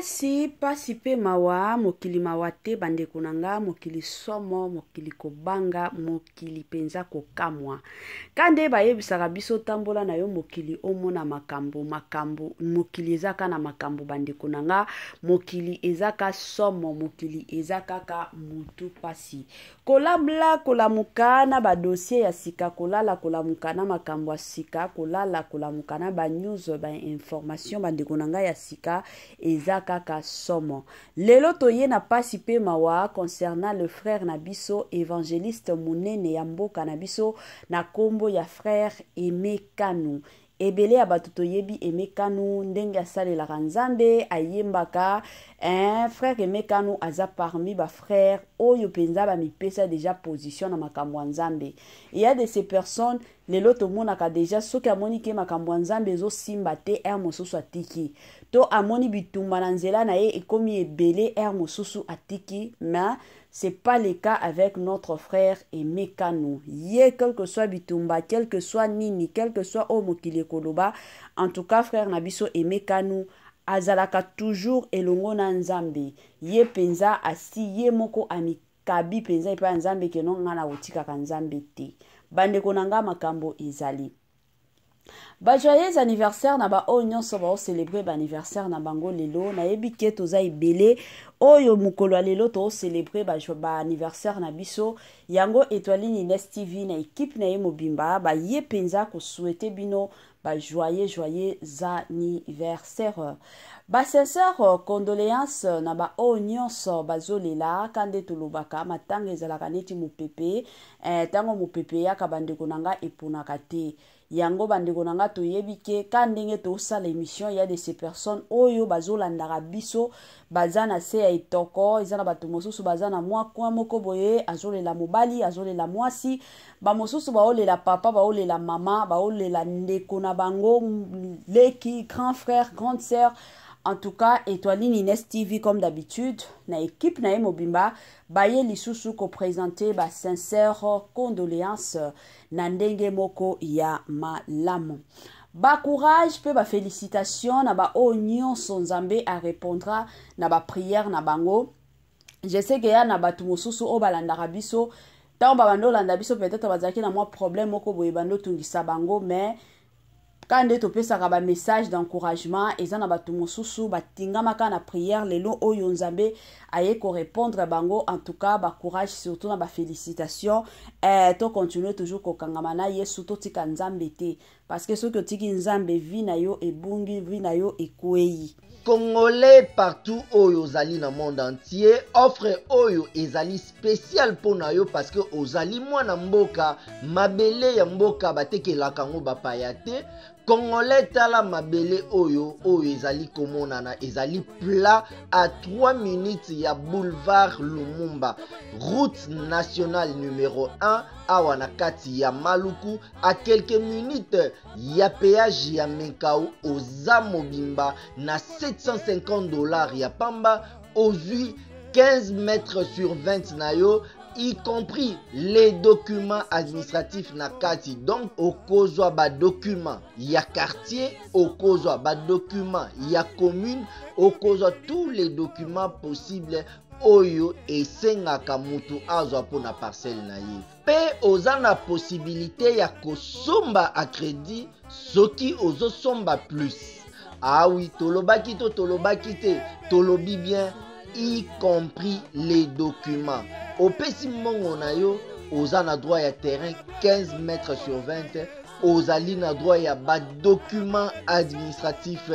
Pasi pasi pe mawa mokili mawa te bandeko na nga mokili somo mokili kobanga mokili penza kokamwa ka nde bayebisaka biso tambola na yo mokili omona makambo makambo mokili eza ka na makambo bandeko na nga mokili eza ka somo mokili eza kaka mutu pasi Kolabla kolamuka na ba dossier ya sika kolala kolamuka na makambo ya sika kolala kolamuka na ba news ba information bandeko na ngai ya sika eza kaka somo lelo toye na pasi pe mawa concernant le frère na biso evangeliste monene ya mboka na biso na kombo ya frère Aime Kanu. Ebele ya bato toyebi Aime Kanu ndenge asalelaka Nzambe, ayembaka eh, frère Aime Kanu aza parmi ba frères oyo penza ba mipesa deja position na makambo ya Nzambe. Il y a de ces personnes lelo tomonaka deja soki amoni ke makambo ya Nzambe ezosimba te heure mosusu atiki, to amoni bitumba na nzela na ye ekomi ebele heure mosusu atiki, mais C'est pas le cas avec notre frère Aimé Kanu. Ye quel que soit bitumba, quel que soit nini, quel que soit oyo mokili ekoloba, en tout cas frère na biso Aimé Kanu azalaka toujours elongo na Nzambe. Ye penza asi ye moko amikabi penza epai ya Nzambe ke non nga nakotikaka Nzambe te. Bandeko na nga makambo ezali. Ba joyeux anniversaire na ba oyo nyonso bao célébrer ba anniversaire na bango lelo. Nayebi ke toza ebele oyo mokolo ya lelo to célébrer ba anniversaire na biso. Yango Etoiline Ines TV na équipe na ye mobimba ba ye penza ko souhaiter bino ba joyeux joyeux anniversaire. Ba sincère condoléances na ba oyo nyonso bazolela kande tolobaka matanga ezalaka neti mopepe. Tango mopepe eyaka bandeko na nga eponaka te. Yango bandeko na nga toyebi ke ka ndenge tosala émission ya de ces personnes oyo bazolandaka biso baza na se ya etoko, eza na bato mosusu baza na mwa coin moko boye azolela mobali, azolela mwasi, ba mosusu baolela papa, baolela mama, baolela ndeko na bango, leki, grand frère, grande sœur. En tout cas, Etoiline Ines TV comme d'habitude na équipe na ye mobimba baye lisusu ko présenter ba sincères condoléances na ndenge moko ya malamu. Ba courage pe ba félicitations na ba oyo nyonso Nzambe a répondra na ba prières na bango. Je sais que ya na bato mosusu oyo balandaka biso ntango babanda olanda biso peut-être bazalaki na mwa problème moko boye bando otungisa bango, mais kaka nde topesaka ba message d'encouragement eza na bato mosusu batingamaka na prière lelo oyo Nzambe aye ko répondre bango. En tout cas ba courage surtout na ba félicitations. To continuer toujours kokangama na Yesu, totika Nzambe te, parce que soki otiki Nzambe vie na yo ebungi, vie na yo ekwei. Congolais partout oyo ozali na monde entier, offre oyo ezali spécial mpo na yo parce que ozali mwana mboka, mabele ya mboka batekelaka yango bapaya te. Congolais tala mabele oyo, oyo ezali komonana ezali plat à 3 minutes ya boulevard Lumumba, route nationale numéro 1 awa na kati ya Maluku, à quelques minutes ya péage ya Menkao. Oza mobimba na 750 $ ya pamba, ozwi 15 mètres sur 20 na yo, y compris les documents administratifs na kati. Donc okozwa ba documents ya quartier, okozwa ba documents ya commune, okozwa tous les documents possibles oyo esengaka mutu azwa mpona parcelle na ye. Pe oza na possibilité ya kosomba à crédit soki ozosomba plus. Ah oui, tolobaki to tolobaki te, tolobi bien, y compris les documents. Opesi mbongo na yo, oza na droit ya terrain 15 mètres sur 20, ozali na droit ya ba documents administratifs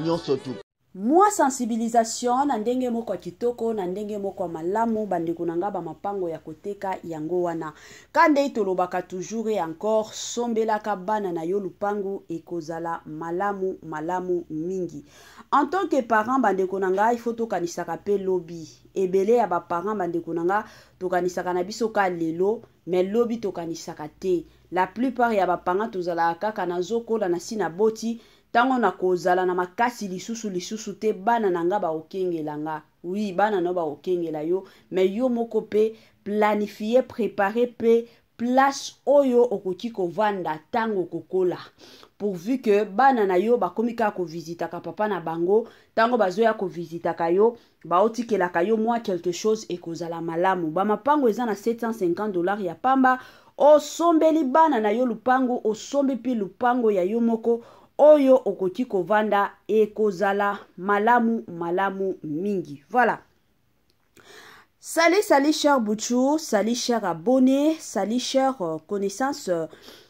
nyonso tu. Mwa sensibilisation na ndenge moko ya kitoko, na ndenge moko ya malamu, bandeko na nga ba mapango ya koteka yango wana. Ka nde tolobaka toujours et encore, sombelaka bana na yo lupangu ekozala malamu malamu mingi. En tant que parent bandeko na nga, il faut tokanisaka pe lobi. Ebele ya ba parents bandeko na nga tokanisaka na biso ka lelo, mais lobi tokanisaka te. La plupart ya ba parents tozalaka kaka nazokola na si na boti, tango nakozala na makasi lisusu lisusu te, bana na nga bakokengela nga. Oui, bana na yo bakokengela yo, mais yo moko pe planifier, préparer pe Place oyo okoki kovanda ntango okokola, pourvu que bana na yo bakomi kaka kovisitaka papa na bango. Ntango bazoya kovisitaka yo, baotikelaka yo mwa quelque chose, ekozala malamu. Bamapango eza na 750 $ ya pamba. Osombeli bana na yo lupango, osombi mpe lupango ya yo moko oyo okoki kovanda, ekozala malamu, malamu mingi. Voilà. Salut, salut, cher Bouchou, salut, cher abonné, salut, cher connaissance,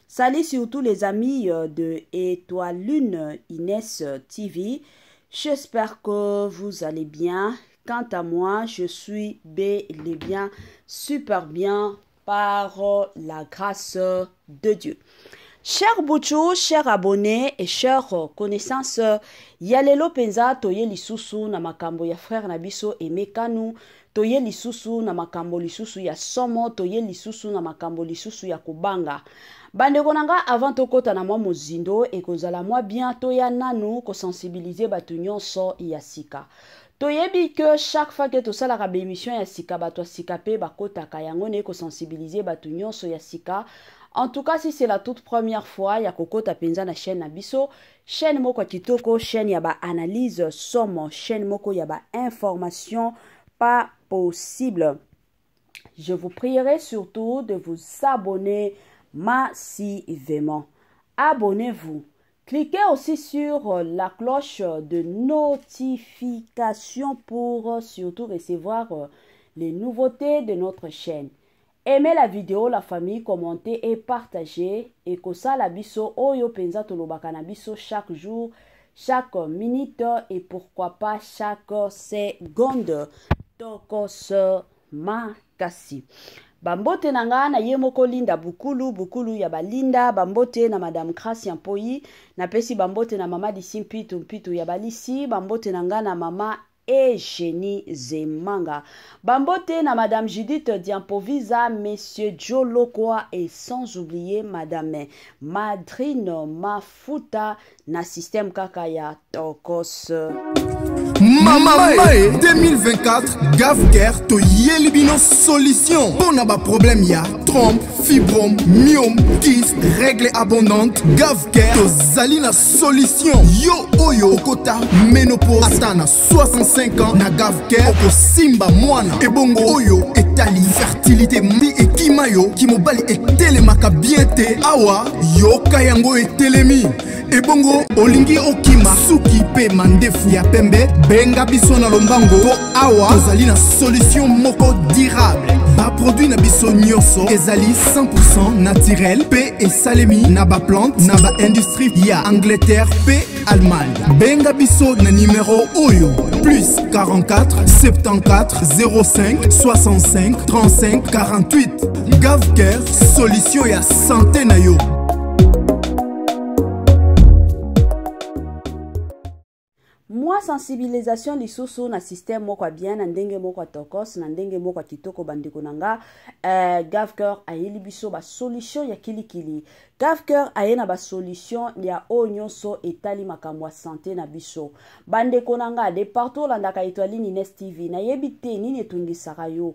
salut surtout les amis de Étoile Lune Inès TV. J'espère que vous allez bien. Quant à moi, je suis bel et bien, super bien par la grâce de Dieu. Cher Bouchou, cher abonné et cher connaissance, ya lelo penza toye lisusu na makambo ya frère na biso Aimé Kanu, toye lisusu na makambo lisusu ya somo, toye lisusu na makambo lisusu ya kobanga. Bandeko na nga, avant tokota na mwa mozindo, ekozala mwa bien toya nanu kosensibiliser bato nyonso ya sika. Toyebi ke chaque fois ke tosalaka baémission ya sika, bato ya sika mpe bakotaka. Yango naye kosensibiliser bato nyonso ya sika. En tout cas, si c'est la toute première fois ya kokota mpenza na chaîne na biso, chaîne moko ya kitoko, chaîne ya baanalyse somo, chaîne moko ya bainformation pas possible, je vous prierai surtout de vous abonner massivement. Abonnez-vous. Cliquez aussi sur la cloche de notification pour surtout recevoir les nouveautés de notre chaîne. Aimez la vidéo, la famille, commentez et partagez. Et kosala biso oyo penza tolobaka na biso chaque jour, chaque minute et pourquoi pas chaque seconde. Tokos makasi. Bambote na nga na ye moko Linda Bukulu, Bukulu ya balinda. Bambote na Madame Gracia Mpoi. Napesi bambote na Mama Lisi Mpitu, Mpitu ya balisi. Bambote na nga na Mama Eugénie Zemanga. Bambote na Madame Judith Diampovisa, Monsieur Joe Lokwa et sans oublier Madame Madrine Mafuta na système kaka ya Tokos. Mama e 2024, Gavker toyeli bino solution mpo na baproblème ya trompe, fibrome, myome, kyste, règle abondante. Gavker tozali na solution. Yo oyo okota ménopause ata na 65 ans, na Gavker okosimba mwana. Ebongo oyo etali fertilité, mbi ekima yo, kimobali etelemaka bien te, awa yoka yango etelemi. Ebongo olingi okima suki mpe mandefu ya pembe, benga biso na lombango mpo awa tozali na solution moko durable. Baproduit na biso nyonso ezali 100 naturel mpe esalemi na baplante na baindustrie ya Angleterre mpe Allemagne. Benga biso na nimero oyo: plus 44 74 05 65 35 48. Gavker, solution ya santé na yo. Mwa sensibilisation lisusu na système moko ya bien, na ndenge moko ya tokos, na ndenge moko ya kitoko. Bandeko na nga, Gavker ayeli biso basolution ya kilikili. Gavker aye na basolution ya oyo nyonso etali makambo ya santé na biso. Bandeko na nga de partout olandaka Etoiline Ines TV, nayebi te nini etungisaka yo.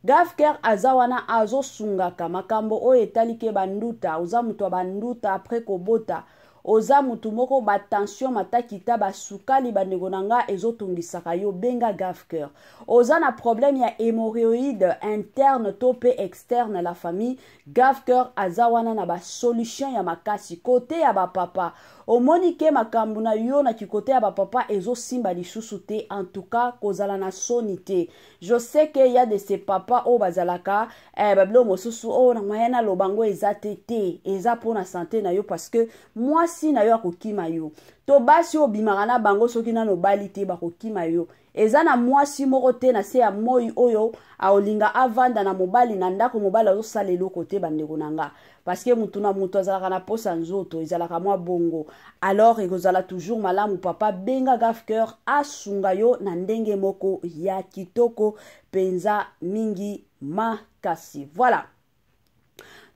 Gavker aza wana, azosungaka makambo oyo etali ke banduta. Oza moto ya banduta après kobota, oza motu moko batension matakita, basukali, bandeko na nga, ezotungisaka yo, benga Gavker. Oza na problème ya hémorroïde interne to mpe externe, la famille, Gavker aza wana na basolution ya makasi. Kote ya bapapa, omoni ke makambo na yo na kikote ya bapapa ezosimba lisusu te, en tout cas kozala na soni te. Je sais que y a de ces papa oyo bazalaka babiloko mosusu oyo na moyen naloba ngo eza te. Te, eza mpona santé na yo, parce que mwasi na yo akokima yo, to basi oyo obimaka na bango soki nano obali te, bakokima yo. Eza na mwasi moko te na se ya moi oyo aolinga avanda na mobali na ndako, mobali azosala eloko te. Bandeko na nga, parce que mutu na mutu azalaka na posa nzoto, ezalaka mwa bongo. Alors ekozala toujours malamu, papa, benga Gavker asunga yo na ndenge moko ya kitoko mpenza mingi makasi. Voilà,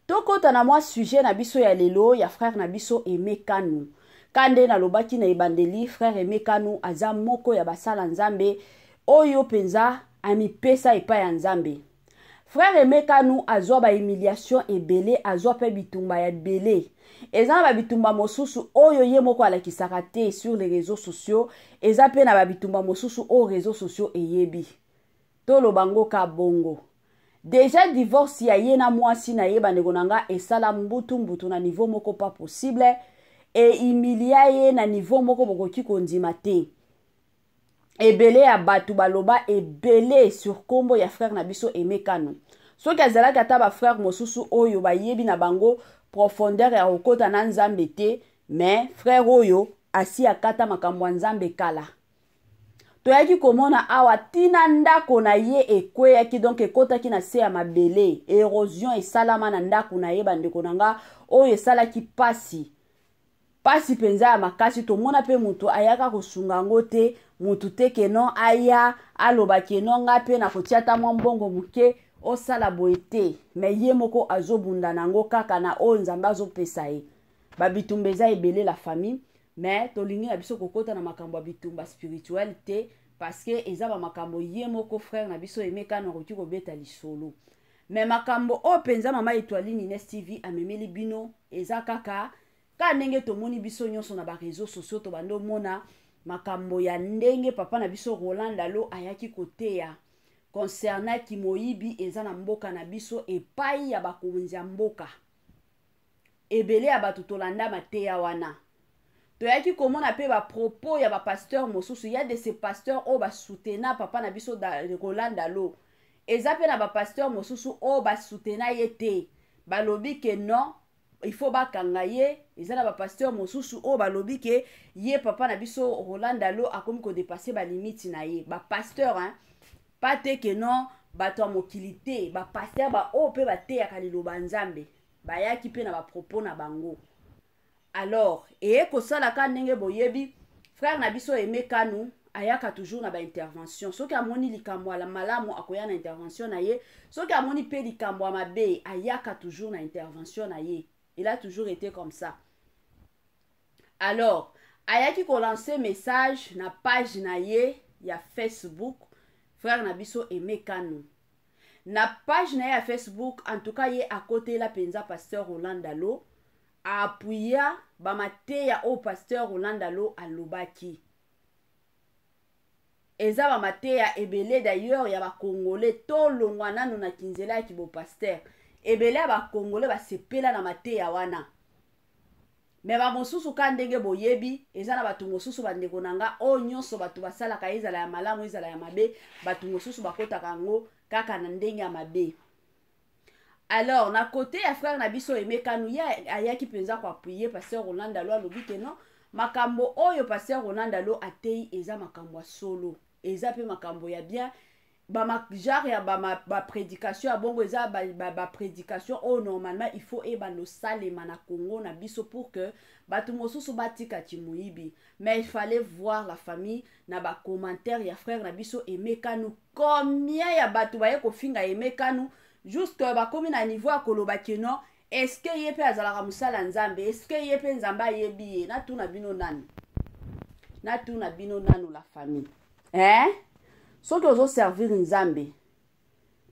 tokɔta na mwa sujet na biso ya lelo ya frère na biso Aimé Kanu. Ka nde nalobaki na ebandeli, frère Aimé Kanu aza moko ya basala Nzambe oyo mpenza amipesa epai ya Nzambe. Frère Aime Kanu azwa ba humiliation ebele, azwa pe bitumba ya ebele. Eza na ba bitumba mosusu oyo ye moko alakisaka te sur les réseaux sociaux, eza pe na ba bitumba mosusu oyo réseaux sociaux eyebi. Toloba ngo ka bongo. Deja divorce ya ye na mwasi na ye bandeko na nga esala mbutu mbutu na niveau moko pas possible e humilia ye na niveau moko bokoki kondima te. Ebele ya bato baloba ebele sur kombo ya frère na biso Aime Kanu. Soki azalaki ata ba frère mosusu oyo bayebi na bango profondeur ya kokota na Nzambe te, mais frère oyo asi akata makambo ya Nzambe kala. Toyaki komona awa tina ndako na ye ekweyaki, donc ekotaki na se ya mabele, erosion esalama na ndako na ye bandeko na nga, oyo esalaki pasi. Pasi penza ya makasi, tomona pe mutu ayaka kosunga yango te, mutu te ke non aya aloba ke non nga pe nakotia ata mwa mbongo moke osala boye te, mais ye moko azobunda na yango kaka na oyo Nzambe azopesa ye. Ba bitumba eza ebele la famille, mais tolingi na biso kokota na makambo ya bitumba spirituel te, parce que eza ba makambo ye moko frère na biso Aime Kanu akoki kobeta lisolo. Mais makambo oyo penza mama Etoiline Ines TV amemeli bino eza kaka Kaka ndenge tomoni biso nyonso na ba reseaux sociaux tobandi omona makambo ya ndenge papa na biso Roland Dalo ayaki koteya concernant kimoyibi eza na mboka na biso epai ya bakonzi ya mboka. Ebele ya bato tolanda mateya wana. Toyaki komona pe ba propos ya ba pasteurs mosusu, ya de ces pasteurs oyo ba soutena papa na biso Roland Dalo. Eza pe na ba pasteurs mosusu oyo ba soutena ye te. Balobi ke non, il faut bakanga ye. Eza na ba pasteur mosusu oyo balobi ke ye papa na biso Roland Dalo akomi ko dépasser ba limite na ye. Ba pasteur, hein, pas te ke non bato ya mokili te, ba pasteur ba oyo pe bateyaka liloba Nzambe bayaki pe na ba propos na bango. Alors eye kosala ka ndenge boyebi frère na biso Aime Kanu ayaka toujours na ba intervention. Soki amoni likambo ya malamu akoya na intervention na ye, soki amoni pe likambo ya mabe ayaka toujours na intervention na ye. Il a toujours été comme ça. Alors ayaki ko lancer message na page na ye ya Facebook, frère na biso Aime Kanu. Na page na ye ya Facebook, en tout cas ye akotela penza pasteur Roland Dalo, a appuya ba mateya oyo pasteur Roland Dalo alobaki. Eza ba mateya ebele d'ailleurs ya ba Congolais, tolongwa nanu na kinzela ya kibo pasteur. Ebele ya ba Congolais basepela na mateya wana. Mais ba mosusu ka ndenge boyebi, eza na bato mosusu bandeko na nga oyo nyonso bato basalaka ezala ya malamu ezala ya mabe, bato mosusu bakotaka yango kaka na ndenge ya mabe. Alors na côté ya frère na biso Aime Kanu, ye ayaki penza ko appuyer pasteur Roland Dalo, alobi ke non, makambo oyo pasteur Roland Dalo ateyi eza makambo ya solo, eza pe makambo ya bien. Ba ma, genre ya ba ma, ba prédication ya bongo eza ba, ba, ba prédication oyo normalement il faut ebanda osalema na Congo na biso pour que bato mosusu batika kimoyibi. Mais il fallait voir la famille na ba commentaires ya frère na biso Aime Kanu, combien ya bato baye kofinga Aime Kanu jusque bakomi na niveau ya koloba que non, est-ce que ye pe azalaka mosala Nzambe, est-ce que ye pe Nzambe ayebi ye? Natuna bino nanu, natuna bino nanu la famille, hein? Soki ozo servir Nzambe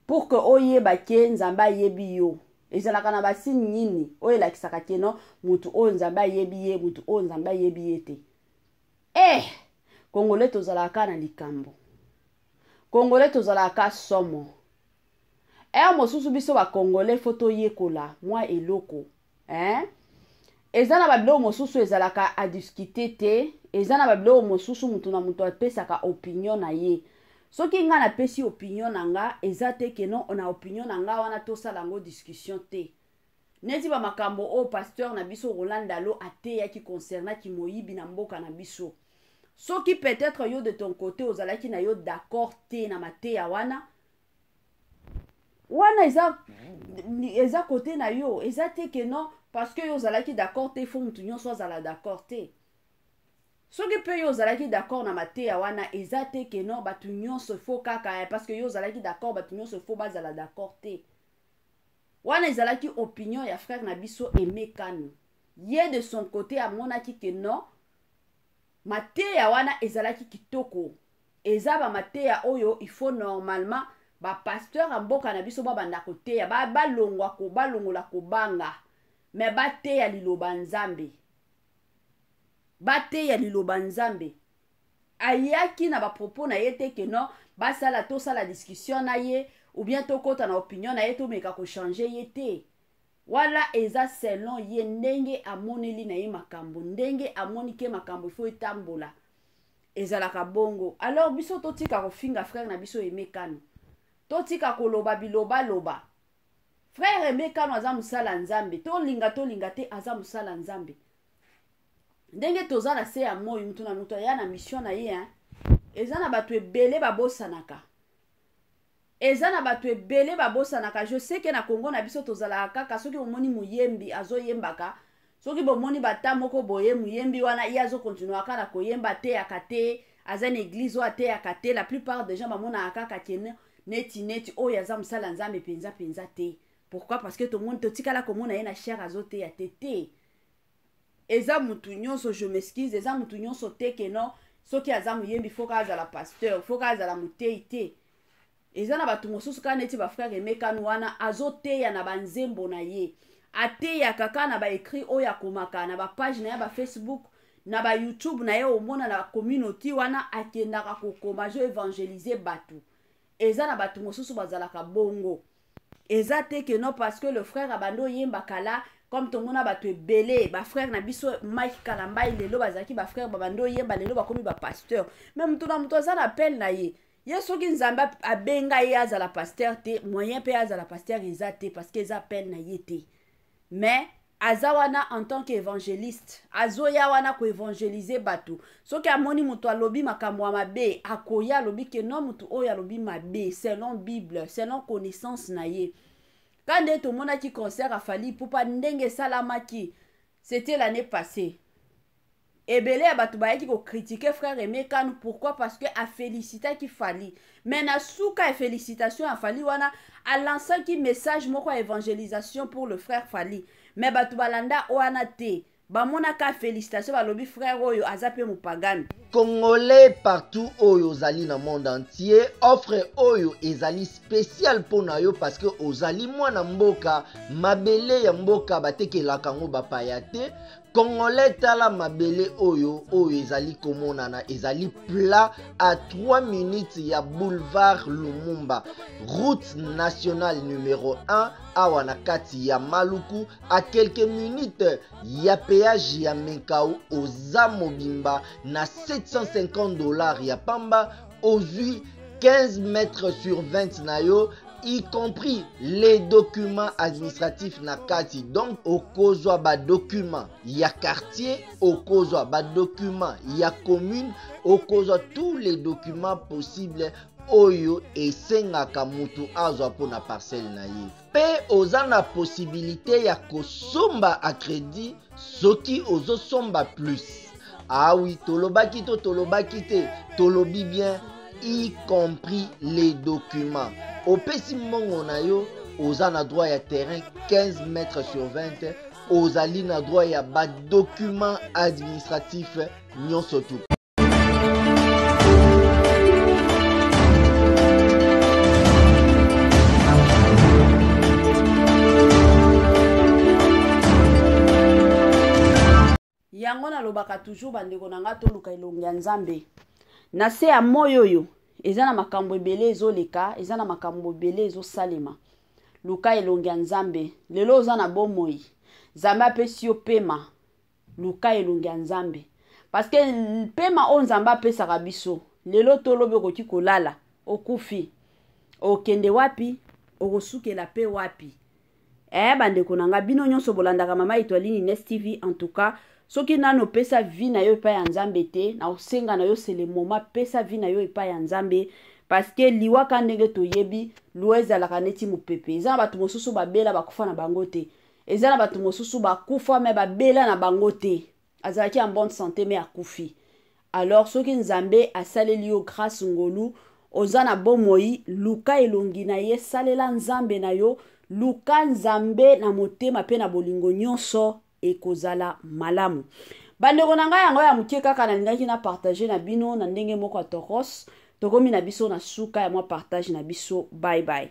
pour que oyeba ke Nzambe ayebi yo, ezalaka na ba signe nini oyo elakisaka ke non, mutu oyo Nzambe ayebi ye, mutu oyo Nzambe ayebi ye te? Congolais tozalaka na likambo, Congolais tozalaka somo. Heure mosusu biso ba Congolais faut toyekola mwa eloko, hein? Eza na ba biloko mosusu ezalaka à discuter te, eza na ba biloko mosusu mutu na mutu apesaka opinion na ye. Soki nga napesi opinion na nga, eza te ke non, na opinion na nga wana tosala yango discussion te. Neti ba makambo oyo pasteur na biso Roland Dalo ateyaki concernant kimoyibi na mboka na biso. Soki peut-être yo de ton côté ozalaki na yo d'accord te na mateya wana, wana eza côté na yo, eza te ke non parce que yo ozalaki d'accord te, faut mutu nyonso azala d'accord te. Soki pe yo ozalaki d'accord na mateya wana, eza te ke non batu nyonso faut kaka, parce que yo ozalaki d'accord, batu nyonso faut bazala d'accord te. Wana ezalaki opinion ya frère na biso Aime Kanu. Ye de son côté amonaki ke non, mateya wana ezalaki kitoko. Eza ba mateya oyo il faut normalement Bapasteur ya mboka na biso babanda koteya, balongwa ko, balongola kobanga, me bateya liloba Nzambe, bateya liloba Nzambe. Ayaki na bapropos na ye te ke non, basala, tosala discussion na ye ou bien tokɔta na opinion na ye, tomeka kochange ye te. Wana eza selon ye, ndenge amoneli na ye makambo, ndenge amoni ke makambo ifo etambola, ezalaka bongo. Alors biso totika kofinga frère na biso Aimé Kano, totika koloba bilobaloba. Frère Aimé Kano aza mosala Nzambe, tolinga tolinga te, aza mosala Nzambe. Ndenge toza na se ya moi, mutu na mutu aya na mission na ye, hein. Eza na bato ebele babosanaka, eza na bato ebele babosanaka. Je sais ke na Congo na biso tozalaka kaka soki omoni moyembi azoyembaka, soki bomoni bata moko boye, moyembi wana ye azokontinuaka na koyemba, ateyaka te, aza na église oyo ateyaka te. La plupart des gens bamonaka kaka ke neti neti oyo aza mosala Nzambe mpenza mpenza te. Pourquoi? Parce que tomoni, totikala komona ye na chaire azoteya te. Te, eza mutu nyonso, je m'excuse, eza mutu nyonso te ke non, soki aza moyembi faut ka azala pasteur, faut ka azala motei te. Eza na bato mosusu kaka neti bafrère Aimé Kano wana, azoteya na banzembo na ye, ateyaka kaka na baécrit oyo akomaka na bapage na ye, bafacebook, na bayoutube na ye, omona na communauté wana akendaka kokoma, azo évangéliser bato. Eza na bato mosusu bazalaka bongo. Eza te ke non, parce que le frère abandi oyemba kala, comme tomona bato ebele, bafrère na biso Mike Kalambai, lelo bazalaki bafrère, babandi oyemba, lelo bakomi bapasteur. Mais moto na moto aza na appel na ye. Ye soki Nzambe abenga ye azala pasteur te, moyen mpe azala pasteur eza te, parce que eza appel na ye te. Mais aza wana en tant qu'évangéliste, azoya wana koévangéliser bato. Soki amoni moto alobi makambo ya mabe, akoya alobi ke non, moto oyo alobi mabe selon Bible, selon connaissance na ye. Ka nde tomonaki concert ya Fally Ipupa ndenge esalamaki, c'était l'année passée, ebele ya bato bayaki kocritiquer frère Aimé Kanu. Pourquoi? Parce que afélicitaki Fally, mais na suka ya félicitation ya Fally wana, alansaki message moko ya évangélisation pour le frère Fally. Mais bato balanda wana te, bamonaka félicitation, balobi frère oyo aza mpe mopagani. Congolais partout oyo ozali na monde entier, offre oyo ezali spécial mpo na yo, parce que ozali mwana mboka. Mabele ya mboka batekelaka yango bapaya te. Congolais, tala mabele oyo, oyo ezali komonana, ezali plat à 3 minutes ya boulevard Lumumba, route nationale numéro 1, awa na kati ya Maluku, à quelques minutes ya péage ya Menkao. Oza mobimba na 750 $ ya pamba, ozwi 15 mètres sur 20 na yo, y compris les documents administratifs na kati. Donc okozwa badocument ya quartier, okozwa badocument ya commune, okozwa tous les documents possibles oyo esengaka mutu azwa mpona parcelle na ye. Mpe oza na possibilité ya kosomba à crédit soki ozosomba plus. Ah oui, tolobaki to tolobaki te? Tolobi bien, y compris les documents. Opesi mbongo na yo, oza na droit ya terrain 15 mètres sur 20, ozali na droit ya badocument administratif nyonso tu. Yango nalobaka toujours, bandeko na nga, toluka elongi ya Nzambe. Na se ya moi oyo eza na makambo ebele ezoleka, eza na makambo ebele ezosalema. Luka elongi ya Nzambe. Lelo oza na bomoi, Nzambe apesi yo pema, luka elongi ya Nzambe, parce que pema oyo Nzambe apesaka biso lelo, tolobi okoki kolala, okufi, okende wapi? Okosukela mpe wapi? Bandeko na nga, bino nyonso bolandaka Mama Etoiline Ines TV, en tout cas soki nano opesa vie na yo epai ya Nzambe te, na osenga na yo, c'est le moment, pesa vie na yo epai ya Nzambe, parce que liwa ka ndenge toyebi, liwa ezalaka neti mopepe. Eza na bato mosusu babela, bakufa na bango te. Eza na bato mosusu bakufa, me babela na bango te, azalaki en bonne santé, me akufi. Alors soki Nzambe asaleli yo grâce, ngolu, oza na bomoi, luka elongi na ye, salela Nzambe na yo, luka Nzambe na motema mpe na bolingo nyonso, ekozala malamu. Bandeko na ngai, yango ya moke kaka nalingaki na partage na bino na ndenge moko ya toros. Tokomi na biso na suka ya mwa partage na biso. Bye bye.